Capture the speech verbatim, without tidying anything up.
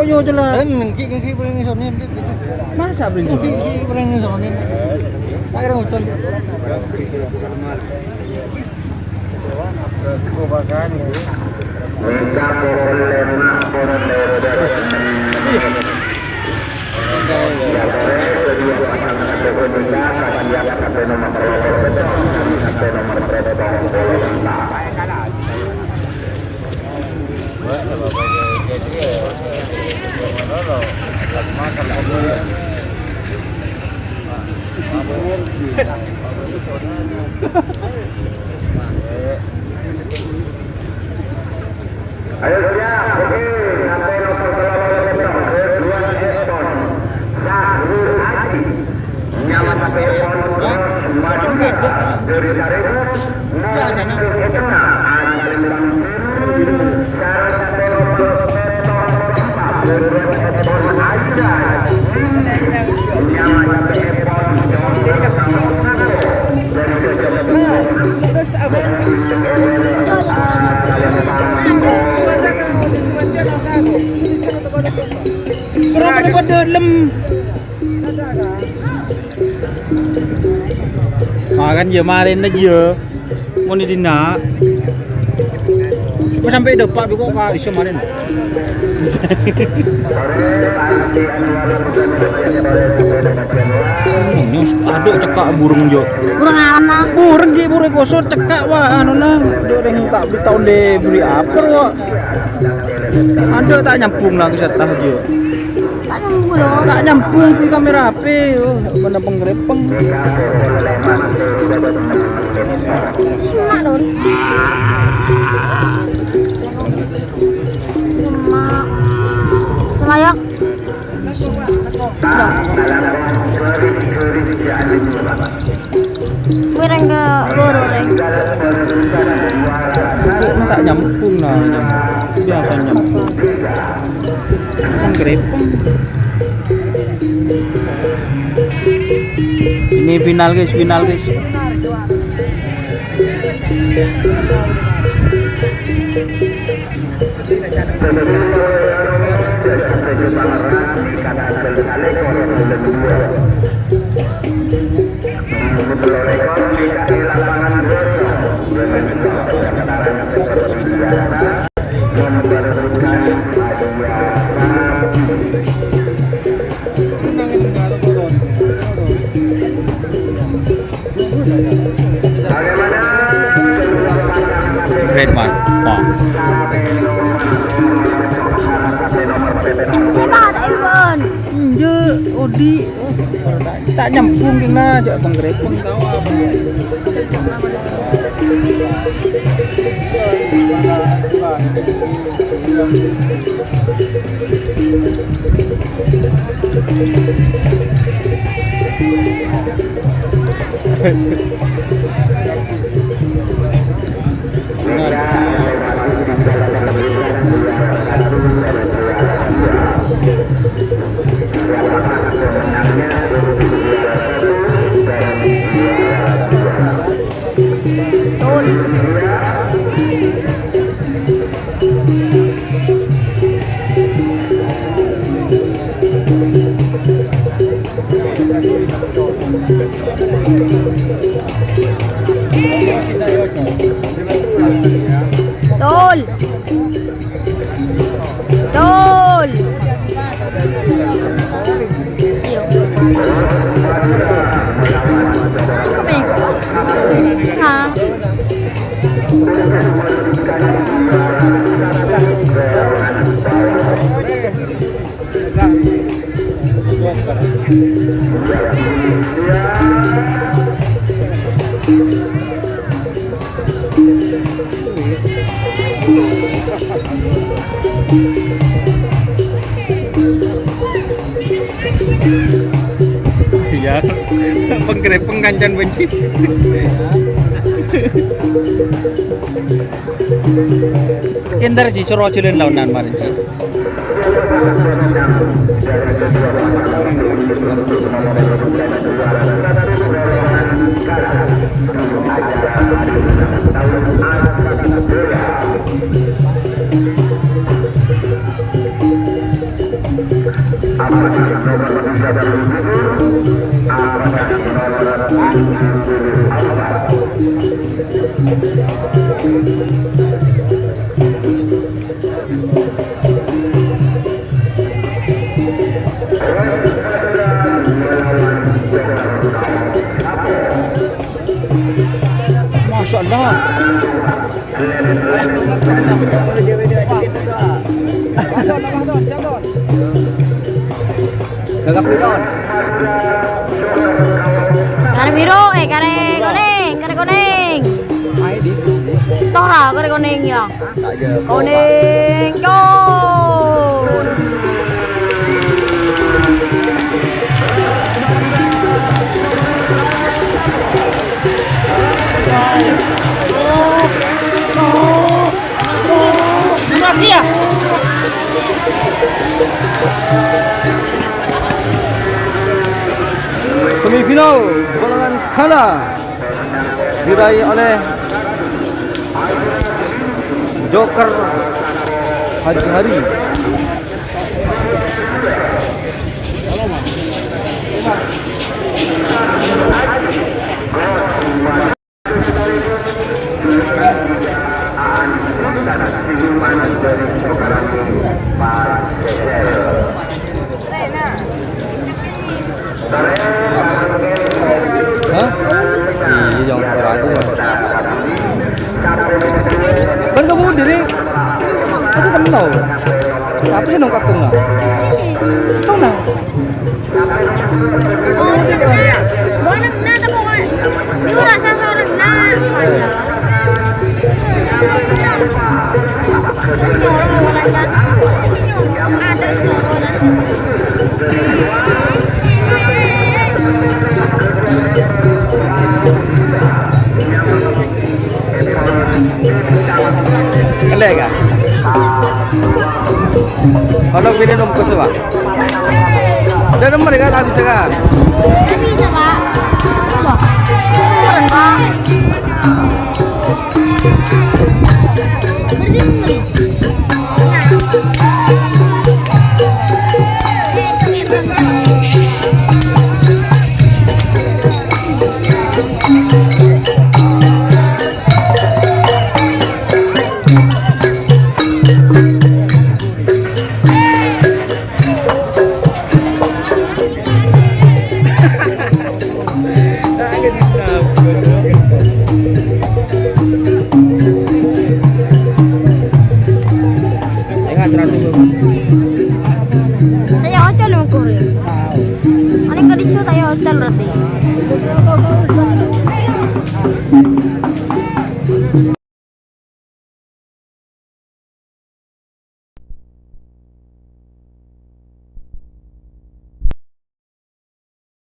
Yo, jelas. Kan nengki, nengki, boleh ngisoni. Masa, Bro? Nengki, nengki, boleh ngisoni. Tak kira ngutang. Minta pokok lima, pokok lima. Ayo, siap. Oke, sampai nomor delapan belas, kedua Epon. Sahur Aji. Nyama sampai Epon, terus Madura. Dari Tarebu, mau ke tengah. Angka lima. Salah satu nomor, nomor empat. Kedua Epon Aji. Nyama sampai Epon, nomor satu. Dari Gajah Mada. Terus apa? Padha-padha lem. Makan ya, maren aja. Mon di dina. Kok sampai depak kok ka iso maren. Nyus, aduh, cekak burung, Jo. Burung apa? Burung, Ki, burung kosor, cekak, wah, anu, nah. Aduh, reng tak beli tahun deh, beli apa, wah. Aduh, tak nyambung lah, serta aja. Tak nyambung, loh. Tak nyambung ke kamera H P, oh, mana penggerepeng. Emak, Don. Emak. Emak, ya. Wereng ke loro, reng. Kok tak nyambung, nah, nyambung. Biasa nyambung. Penggerepeng. Ini final, guys, final, guys. Great, man. Wah. Enggak, Odi. Tak nyambung kena, jak penggerepeng tahu apa. Betul. Betul. Iya. Apa ya? Nah. Iya, penggerepeng kancan benci. Kentar sih, suruh jalan lawanan kemarin sih. Masya Allah. Gagap nih, Ton. Karè biru, eh, karè konèng, karè konèng. Ayo, di, di. Tora, karè konèng, ya. Konèng, Con. Semifinal, golongan kalah. Diraih oleh Joker Haji Hari. Hah? Iyâ, jhâ' ragu. Kan kamu diri, aku kenal. Apa sih nongkrong tuh, nah? Tuh, nah. Oh, enggak. Gua neng-, nah, tapi kok dia rasa seorang, nah, saya. Nyoro orang kan. Ada nyoro, nah. Kènè', Kak? Kodok bini nungkus, Pak. Udah nomor ya, Kak? Tak bisa, Kak? Bisa, Pak. Wah. Keren, Pak. Berhenti. Taya hotel ukur ya. Paling ke disu taya hotel berarti.